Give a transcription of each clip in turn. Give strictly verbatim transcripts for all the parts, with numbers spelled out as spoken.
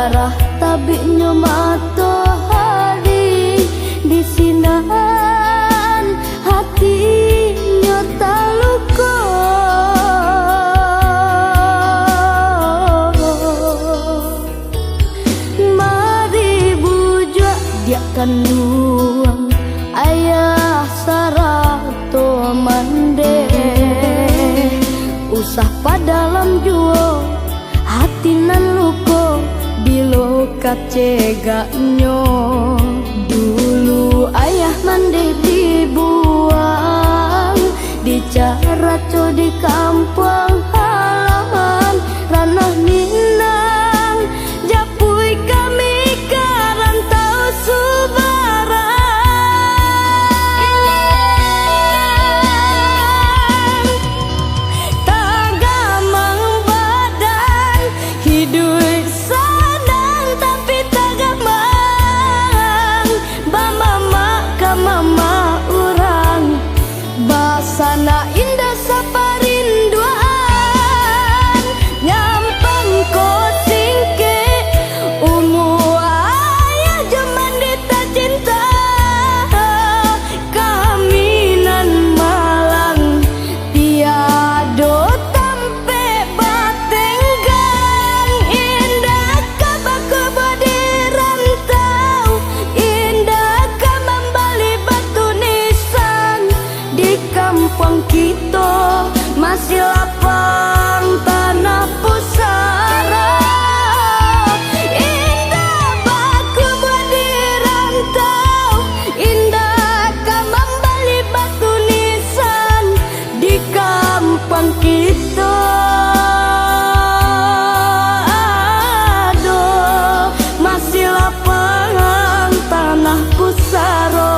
Darah tabiknyo matohari, di sinan hatinyo taluko. Mari bujuak diak kanduang, ayah sarato mandeh. Usah padalam juo hati nan luko, bilo kacegaknyo. Dulu ayah mandeh dibuang, dicaraco di kampuang halaman, Ranah Minang, japuik kami ka rantau subarang. Tagamang badan, hiduik sanang tapi tagamang, bamamak ka mamak urang, basanak indak saparinduan. Nyampang ko singkek, umua ayah jo mandeh tacinta, kami nan malang, tiado tampek batenggang. Indak ka bakubua di rantau, indak ka mambali batu nisan. Di kampuang kito masih lapang tanah pusaro. Indak bakubua di rantau, indak ka mambali batu nisan. Di kampuang kito ado masih lapang tanah pusaro.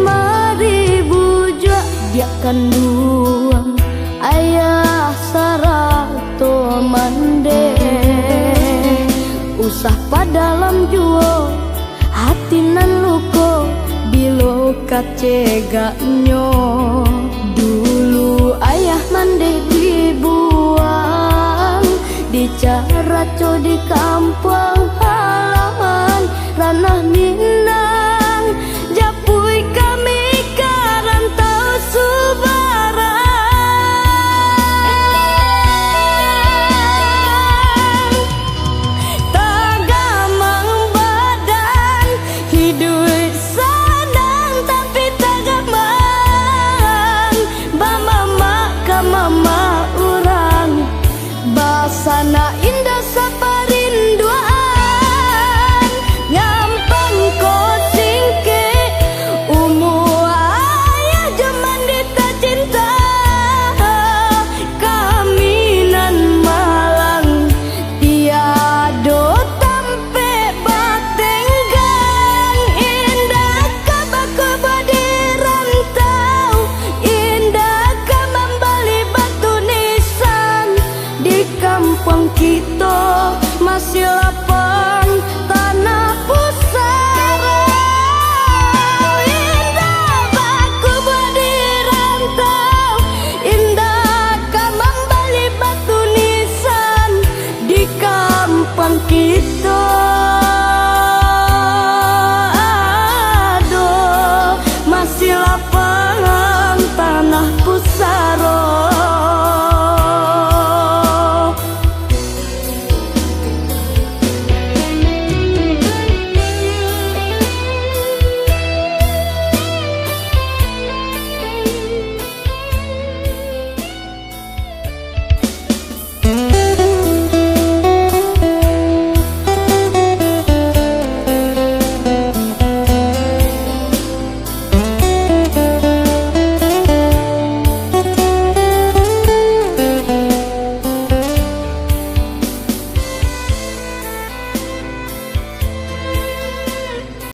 Mari bujuak diak kanduang, ayah sarato mandeh. Usah padalam juo hati nan luko, bilo kacegaknyo. Dulu ayah mandeh dibuang, dicaraco di kampuang halaman, Ranah Minang, japuik kami ka rantau subarang. Tagamang badan, hiduik sanang tapi tagamang, bamamak ka mamak urang, basanak indak saparinduan. Nyampang ko singkek, umua ayah jo mandeh tacinta, kami nan malang, tiado tampek batenggang. Indak ka bakubua di rantau, indak ka mambali batu nisan. Di kampuang kito masih lapang